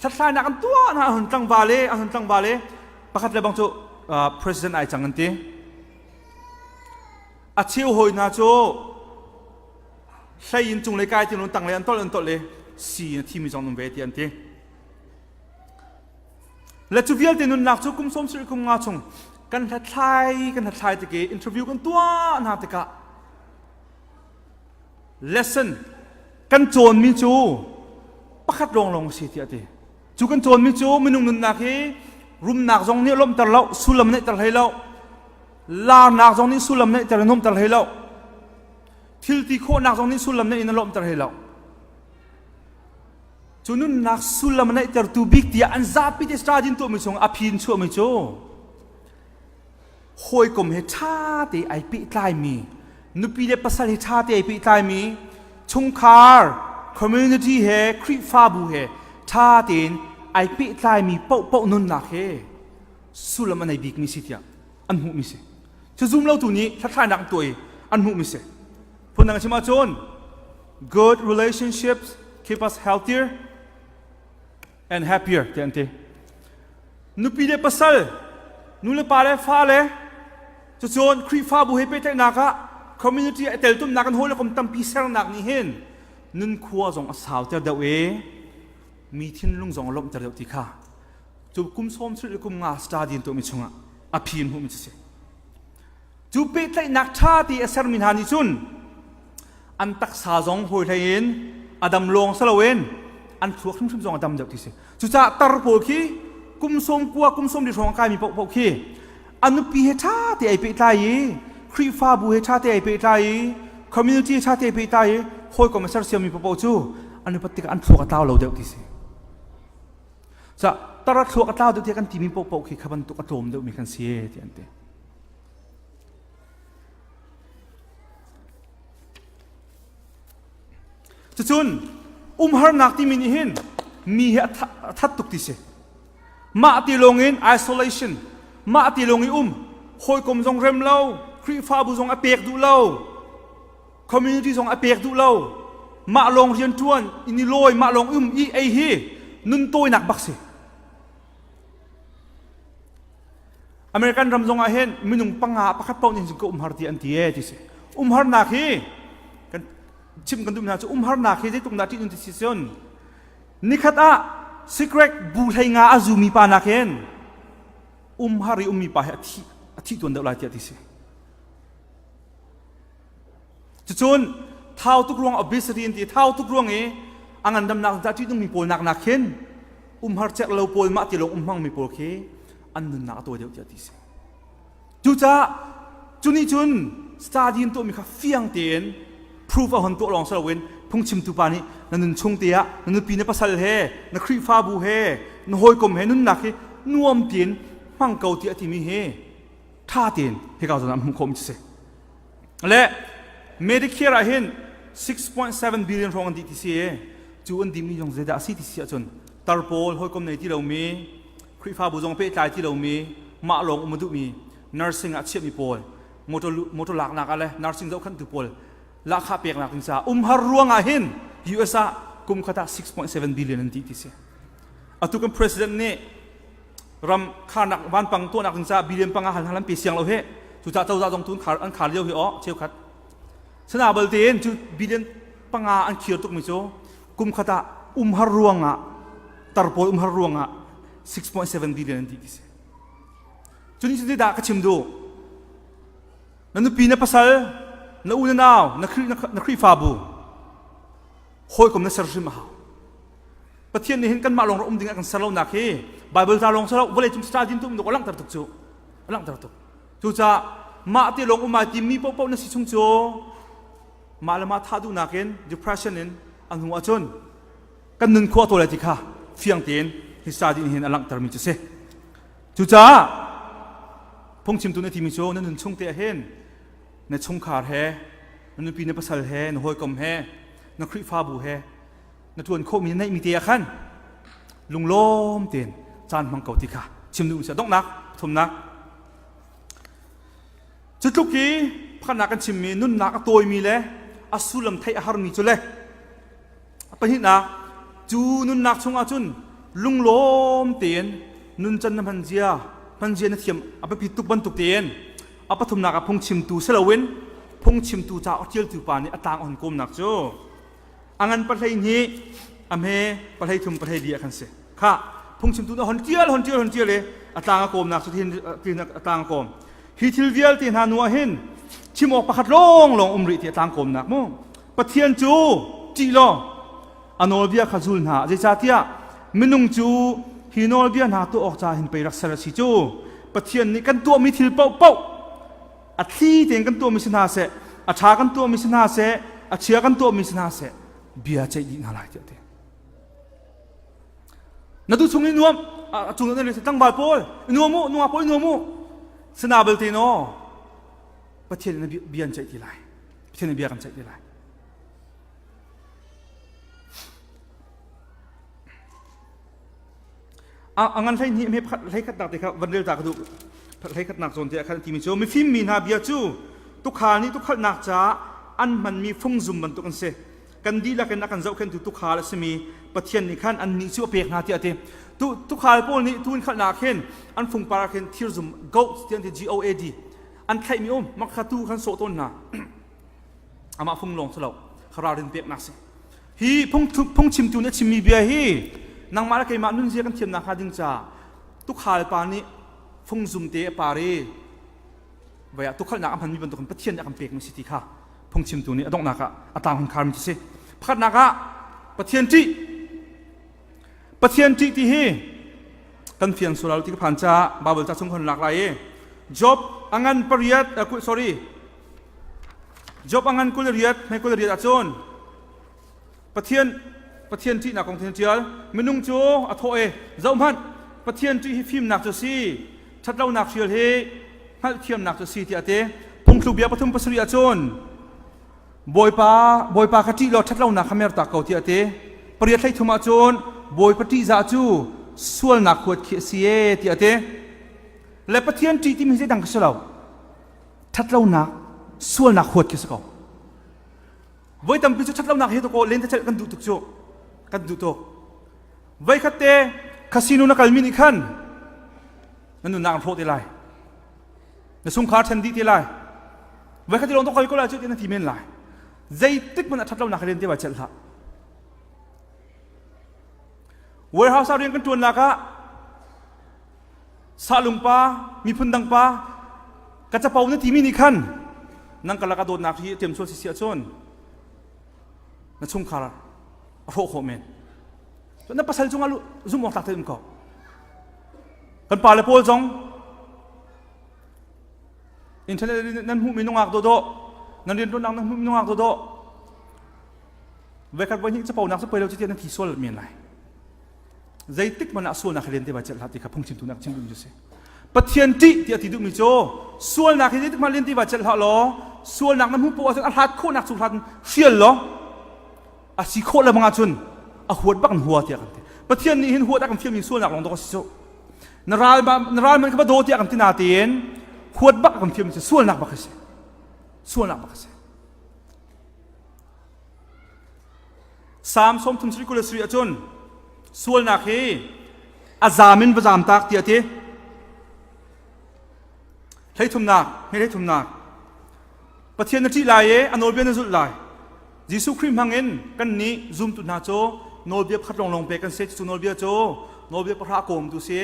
Hlathlainak an tuah hna, an hun tlangval i an hun tlangval i pakhat le bang cu president ai cang an ti. A cheu hawi hna cu hlei in cunglei kai ti tanglei an tolh an tolh i si in a thimi zong an um ve ti an ti. Le cu vialte nunnak cu kum 70 kum nga chung kan hlathlai kan hlathlai tik i interview kan tuah hna tikah lesson kan cawnmi cu pakhat lawnglawng a si tiah a ti. Cu kan cawnmi cu minung nunnak hi rumnak zong nih lawmhter lo, sullam neihter hlei lo, laarnak zong nih sullam neihter in lawmhter hlei lo, thil ti khawhnak zong nih sullam neih in a lawmhter hlei lo. Cu nunnak sullam a neihtertu bik tiah an zapi te study tuahmi chung a phi in chuahmi cu hawikom he ṭha te ai pehtlaimi, nupi le pasal he ṭha te ai pehtlaimi, chungkhar, community he Khrihfabu he ṭha tein ai pehtlaimi paohpaoh nunnak he sullam a nei bikmi si tiah an hmuhmi si. Cu zum lotu nih hlathlainak an tuah i an hmuhmi si. Phundang chim ahcun good relationships keep us healthier and happier tiah an ti. Nupi le pasal, nu le pa le fa le cucun Khrihfabu he pehtlaihnak ah community a teltumnak an hawi le kom tampi sernak nih hin nun khua zong a sauter deuh i mi thinlung zong a lawmhter deuh ti kha cu kum 70 le kum nga study in tuahmi chungah a phi in hmuhmi cu si. Cu pehtlaihnak ṭha ti a sermi hna nih cun an taksa zong hawi hlei in a dam lawng si loin an thluak hrimhrim zong a dam deuh ti si. Cucaah tar pawl khi kum 90 kum 40 hrawng a kaimi paohpaoh khi a nupi he ṭha te ai pehtlai i Khrihfabu he ṭha te ai pehtlai i community he ṭha te ai pehtlai i hawikom a sersiammi paohpaoh cu an upat tikah an thluak a tlau lo deuh ti si. Ca tar a thluak a tlau deuh tiah kan timi paohpaoh khi kha bantuk a tlawm deuhmi kan si ti an ti. Cucun umharnak timi nih hin mi hi a that tuk ti si. Mah ti lawng in isolation, mah ti lawng i um, hawikom zong rem lo, Khrihfabu zong a pek duh lo, community zong a pek duh lo, mah lawng rian ṭuan, in i lawi, mah lawng um i ei hi nun tawinak bak si. American ram zong ah hin minung panga pakhat paoh nih ka umhar ti an ti e ti si. Umharnak hi kan chim kan duh hna cu umharnak hi zeitluk dah ṭih ti si cun nikhat ah cigarette bu hlei nga a zumi pa nak hin umhar i ummi pa hi a thi a thi tuan deuh lai tiah ti si. Cucun thau tuk ruang obesity an ti thau tuk ruang i a ngandamnak ca ṭihnungmi pawl nak nak khin umhar cerh lo pawl mah ti lawng um hmangmi pawl khi an nunnak a tawi deuh tiah ti si. Cucaah cu nih cun study in tuahmi kha fiang tein proof a hon tuah lawng si loin phungchimtu pa nih na nun chung te ah na nupi na pasal he na Khrihfabu he na hawikom he nunnak hi nuam tein hmang ko tiah a timi hi ṭha tein hika zawn ah hmuh khawh mi si. Le Medicare ah hin 6.7 billion hrawng an dih ti si i cu an dihmi zong zeidah a si ti si ahcun tar pawl hawikom nei ti lomi Khrihfabu zong pehtlai ti lomi mah lawng um a duhmi nursing ah chiahmi pawl motor motor laknak ah le nursing zohkhanhtu pawl lahkhah peknak ding caah umhar ruang ah hin US ah kum khat ah 6.7 billion an dih ti si. Atu kan president nih ram kharnak vanpang tuahnak ding caah billion panga hal hal an pe siang lo he cucaah cozah zong tun khar an khar lio hi aw cheukhat sana bal tein cu billion panga an khir tukmi cu kum khat ah umhar ruangah tar pawl umhar ruangah 6.7 billion an dih ti si cun cu dah ka chim duh na nupi na pasal na u na nau na na Khrihfabu hawikom na ser hrim a hau Pathian nih hin kanmah lawng um ding a kan ser lonak hi Bible ca lawng salo vawlei cung star din tu um a langhter tuk cu a langhter tuk cucaah mah te lawng um ai timmi paohpaoh na si chung cu mah le mah thah duhnak in depression in a hnu ahcun kan nun khua to lai ti kha fiang tein hi study hin a langhtermi cu si cucaah phungchimtu na timi cu na nun chung te ah hin na chungkhar he na nupi na pasal he na hawikom he na Khrihfabu he na ṭuan khawhmi na neihmi te ah khan lunglawm tein caan hmang ko ti kha chim duh si donghnak thumnak. Cu tluk i pakhatnak kan chimmi nunnak a tawimi le a sullam theih a harmi cu le pahnihnak cu nunnak chungah cun lunglawm tein nuncan na hman zia hman zia na thiam a biapi tuk bantuk tein a pathumnak ah phungchimtu si loin phungchimtu ca a ṭialtu pa nih a tlang a hun kawmnak cu a ngan pahlei hnih a hme pahlei thum pahlei li ah khan si kha phungchimtu na hon ṭial hon ṭial hon ṭial i a tlang a kawmnak cu hin a tlang a kawm hi thil vialte hna nu ah hin chim awk pakhat lawng lawng um rih ti a tlang kawmnak mu Pathian cu ṭih law a nawlbia kha zul hna zeicahtiah minung cu hi nawlbia hna tuah awk ca hin pei rak ser a si cu Pathian nih kan tuahmi thil paohpaoh a thli tein kan tuahmi si hna seh a ṭha kan tuahmi si hna seh a chia kan tuahmi si hna seh bia ceih dih hna lai tiah ti na tu chung i nuam a cung na tlangval pawl i nuam u nungak pawl i nuam u sana belte no Pathian na bia an ceih ti lai Pathian na bia kan ceih ti lai A ngan hlei hnih hlei khatnak te kha van rel ta ka duh. Hlei khatnak zawn te ah khan timi cu mifim mi hna bia cu tukhal nih tukhalhnak caah an hmanmi fungzum bantuk an si. Kan dihlak in a kan zohkhenhtu tukhal a simi Pathian nih khan annih cu a pek hna tiah a ti. Tu tukhal pawl nih tuun khalhnak hin an fungpar ah khin thirzum goat ti an ti G O A D an thlaihmi um makha tu khan sawh tawn hna. Amah fung lawng si lo ralrin peknak si. Hi phungchimtu nih a chimmi bia hi nangmah le keimah nunzia kan thiamnak hnga ding caah tukhal pa nih fungzum te a par i voi ah tukhalnak a hmanmi bantukin Pathian nih a kan pekmi si ti kha phungchimtu nih a donghnak ah a tlang hun kharmi cu si. Pakhatnak ah Pathian ṭih. Pathian ṭih ti hi kan fiang sual ti ka phan caah Bible ca chung kan lak lai i Job a ngan pariat sorry Job a ngan 28 hmei 28 ahcun Pathian Pathian ṭihnak kong thin ṭial minung cu a thawh i zohhmanh Pathian ṭih hi fimnak cu si ṭhatlonak hrial hi hngalhthiamnak cu si tiah a ti phungthluk bia pathum pasarih ahcun Bawipa Bawipa kha ṭih law ṭhatlonak kha mertak ko tiah a ti pariat hlei thum ahcun Bawipa ṭihzah cu sualnak huat khi a si e tiah a ti le Pathian ṭih timi zeidang ka si lo ṭhatlonak sualnak huat khi si ko voi tampi cu ṭhatlonak hi to lentecelh kan duh tuk cu kan duh tuk voi khat te casino na kalmi nih khan na nunnak an hrawh te lai na sungkhar ṭhen dih te lai voi khat lawng to kal ko lai cu ti na ti men lai zeitik hmanh a ṭhatlonak rian te vai celh hlah warehouse ah rian kan ṭuan nak ah Sahlung pa, miphun dang pa, ka capo na timi nih khan nang ka lak a dawtnak hi a ṭemsual si si ahcun na chungkhar a hrawh khawh men. Na pasal cungah zumh awk tlak te um ko. Kan pale pawl zong internet nan hmuhmi nungak dawdawh, nan rianṭuannak nan hmuhmi nungak dawdawh, voikhat voihnih caponak cu poi lo cu tiah nan thi sual men lai. Zeitik hmanh ah sualnak hi len te vai celh hlah ti kha phungchimtu nak chim duhmi cu si. Pathian ṭih ti a ti duhmi cu sualnak hi zeitik hmanh len te vai celh hlah law sualnak na hmuh poah ahcun a hlat khawhnak cu hlat hrial law a si khawh le bang ahcun a huat bak in hua tiah kan ti. Pathian nih hin huat a kan fialmi sualnak lawng dawk a si cu. Na ral na ral man kha va daw tiah kan ti natein huat bak a kan fialmi cu sualnak bak a si. Sualnak bak a si. Salm sawmthum sarih 27 ahcun sualnak hi a zaam in va zaam tak tiah a ti. Hleithumnak, hme hleithumnak. Pathian na ṭih lai i a nawlbia na zulh lai. Jesuh Khrih hmang in kan nih zumtu hna cu nawlbia pakhat lawnglawng pek kan si. Cu nawlbia cu nawlbia pahra kawmtu si.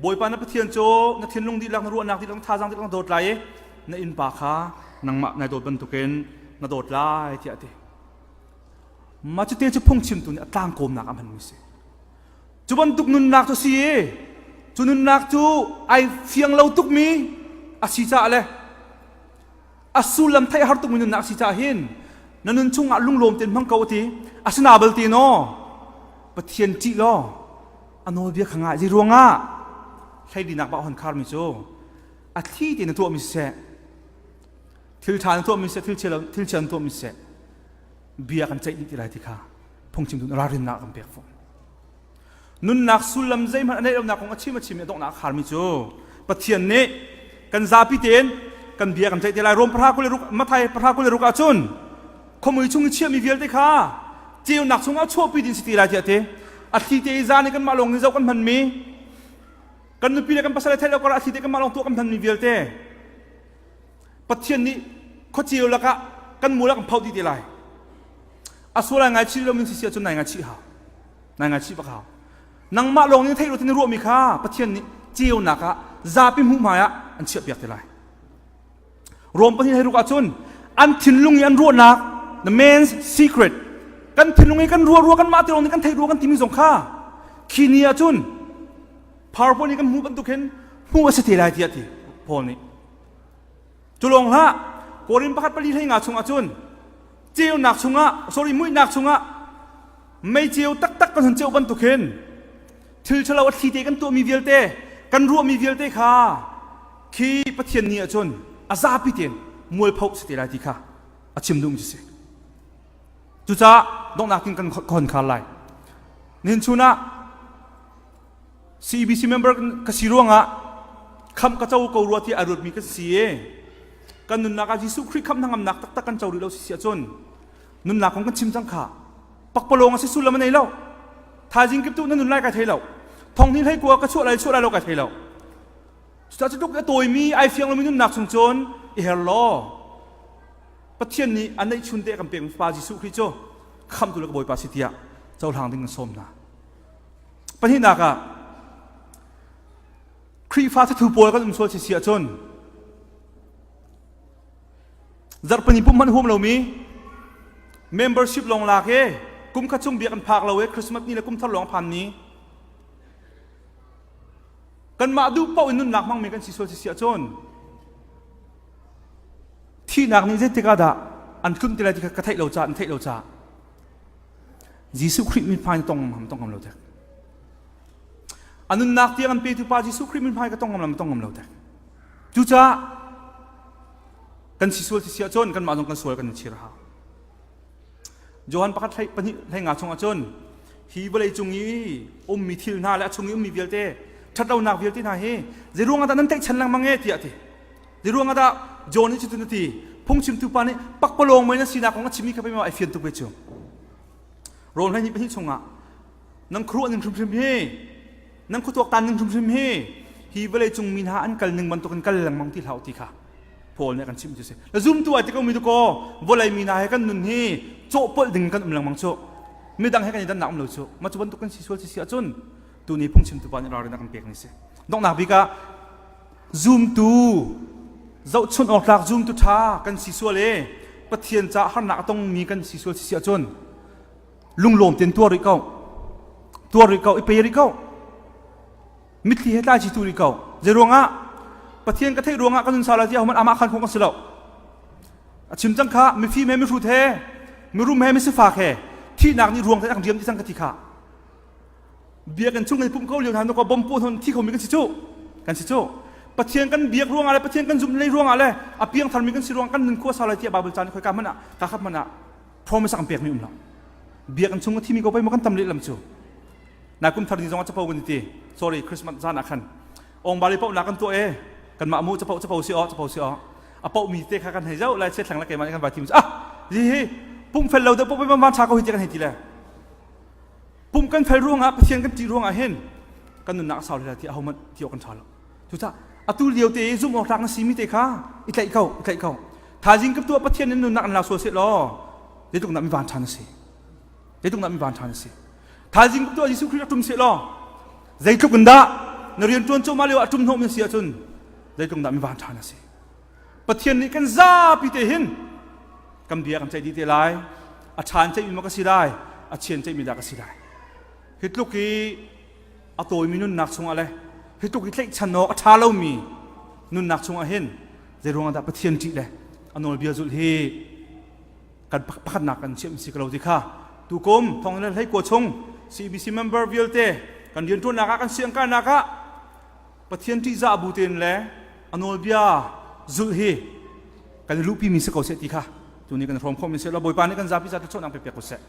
Bawipa na Pathian cu na thinlung dihlak, na ruahnak dihlak, na thazaang dihlak na dawt lai i na innpa kha nangmah nai dawt bantukin na dawt lai tiah a ti. Mah cute cu phungchimtu nih a tlangkawmnak a hmanmi si. Cu bantuk nunnak cu si i cu nunnak cu ai fiang lo tukmi a si caah le a sullam theih a har tukmi nunnak a si caah hin na nun chungah lunglawm tein hmang ko ti asina bal ti naw Pathian ṭih law a nawlbia kha ngai zei ruangah hleilinak ba hon kharmi cu a thli tein na tuahmi siseh thil ṭha na tuahmi siseh thil chia thil chia na tuahmi siseh bia kan ceih dih ti lai ti kha phungchimtu nih ralrinnak kan pek fawn. Nunnak sullam zeihmanh a neih lonak kong a chim a chim i a donghnak a kharmi cu Pathian nih kan zapi tein kan bia kan ceih te lai. Rom 10 26, Matthai 10 26 ahcun khuamui chung i chiahmi vialte kha ceunak chungah chuahpi ding si ti lai tiah ti. A thli te i zan i kanmah lawng nih zoh kan hmanmi, kan nupi le kan pasal le theih lo karah a thli te kanmah lawng tuah kan hmanmi vialte Pathian nih khuaceu lakah kan mul ah kan phoh dih te lai. A sual ai ngaichih lo min si si ahcun nai ngaichih hau. Nai ngaichih bak hau. Nangmah lawng nih theih lo tin ruahmi kha Pathian nih ceunak ah zapi hmuh hmai ah an chiah piak te lai. Rom pahnih hei ruk ahcun an thinlung i an ruahnak, the man's secret, kan thinlung i kan ruah ruah kan mah te lawng nih kan theih ruah kan timi zong kha khi ni ahcun PowerPoint nih kan hmuh bantuk hin hmuh a si te lai tiah ti Paul nih. Cu lawng hlah, Korin pakhat pali hlei nga chung ahcun ceunak chungah, sorry, muihnak chungah mei ceu taktak kan hun ceu bantuk hin thil ṭhalo a thli te kan tuahmi vialte, kan ruahmi vialte kha khi Pathian ni ahcun a zapi tein mualpho si te lai ti kha a chim duhmi cu si. Cucaah donghnak in kan hon khar lai. Nihin chun ah CEBC member ka si ruangah khamh ka co ko rua tiah a ruatmi kan si i kan nunnak ah Jesuh Khrih khamh hnangamnak taktak kan co rih lo si ahcun nunnak kong kan chim cang kha pakpalawng a si sullam a nei lo. Thaizing kip tu na nun lai kai thei lo, thong hnih hlei kua ka chuah lai chuah lai lo kai thei lo. Cucaah cu tluk a tawimi ai fiang lomi nunnak chung cun i her law Pathian nih a neihchun te kan pek Fapa Jesuh Khrih cu khamhtu le ka Bawipa si tiah cohlang ding kan sawm hna. Pahnihnak ah Khrihfa thathu pawl kan um sual si si ahcun zarhpini pum hmanh huam lomi, membership lawng lak i kum khat chung biak an phak lo i Christmas ni le kum thar lawng phan ni, kanmah duh paoh in nunnak hmangmi kan si sual si si ahcun thihnak nih zeitik ah dah an tlunh ti lai ti kha ka theih lo caah an theih lo caah Jesuh Khrih mithmai na tong ngam tong ngam lo dek. A nunnak tiang an petu pa Jesuh Khrih mithmai ka tong ngam lam tong ngam lo dek. Cucaah kan si sual si si ahcun kanmah zong kan sual kan in chir hau. Johan pakhat hlei pahnih hlei nga chung ahcun hi vawlei cung i ummi thil hna le a chung i ummi vialte ṭhatlonak vialte hna hi zeiruang ah dah nan tlaihchan lengmang e tiah a ti. Zeiruang ah dah John nih cutin a ti? Phungchimtu pa nih pakpalawng mei na sinak kong a chimmi kha pei ai fian tuk ve cu. Rawl 12 pahnih chungah nan khuaruah ning hrimhrim hi, nan khuatuaktan ning hrimhrim hi hi vawlei cung mi hna an kal ning bantukin kal lengmang ti hlah u ti kha Paul nih a kan chimh cu si. Na zumtu ai ti ko mi tu kaw vawlei mi hna he kan nun hi cawhpolh ding kan um lengmang cu. Midang he kan i dannak um lo cu. Mah cu bantuk kan si sual si si ahcun tuni phungchimtu pa nih ralrin a kan pek ni si. Donghnak bik ah zumtu zohchunh awk tlak, zumtu ṭha kan si sual i Pathian caah harnak a tongmi kan si sual si ahcun lunglawm tein tuar rih ko, tuar rih ko, i pe rih ko, mitthli he tlai chi tu rih ko. Zeiruangah? Pathian ka theih ruangah ka nun sau lai tiah hohmanh amah khan khong ka si lo. A chim cang kha, mifim he mihrut he mirum he misifak he thihnak nih ruang te a kan riam ti cang ka ti kha. Biakinn chung i pumh ko lio hna ko bom pu hnon thi khomi kan si cu, kan si cu. Pathian kan biak ruangah le Pathian kan zumh lei ruangah le a piang tharmi kan si ruang kan nun khua sau lai tiah Bible ca nih khoi ka hmanh ah ka khat hmanh ah promise kan pekmi um lo. Biakinn chung a thimi ko pei maw kan tam lehlam cu. Nai kum thar ni zong ah capo kan ti, sorry, Christmas zan ah khan ong bali pauh nak kan tuah e, kanmah mu capo capo si aw capo si aw a pauh mi te kha kan hei zau lai se thlang la keimah kan vai tim ah hi hi pum fel lo de pum pei ma tha ko hi te kan hei ti le. Pum kan fel ruangah, Pathian kan ṭih ruangah hin kan nunnak a sau lai ti ahohmanh ti awk kan ṭha lo. Cucaah atu lio te i zumh awk tlak na simi te kha i tlaih ko, i tlaih ko. Thaizing ka tuah Pathian in nunnak an la sual seh law zeitluk dah mi van ṭha na si, zeitluk dah mi van ṭha na si. Thaizing ka tuah Jesuh Khrih rak ṭum seh law zeitluk in dah na rian ṭuan cuahmah lio ah ṭum hnawh mi si ahcun zeitluk dah mi van ṭha na si. Pathian nih kan zapi te hin kan bia kan ceih dih te lai. A ṭha in ceihmi maw ka si lai, a chia in ceihmi dah ka si lai? Hi tluk i a tawimi nunnak chungah le hi tluk i tlaihchan awk a ṭha lomi nunnak chungah hin zeiruangah dah Pathian ṭih le a nawlbia zulh hi kan pakhatnak kan chiah si ko lo ti kha tukum thong le hlei kua chung CBC member vialte kan rianṭuannak ah, kan siangkainak ah Pathian ṭihzah bu tein le a nawlbia zulh hi kan i luhpimi si ko seh ti kha tuni kan hrawm khawhmi si lo. Bawipa nih kan zapi za thluachuahnak pe pek ko seh.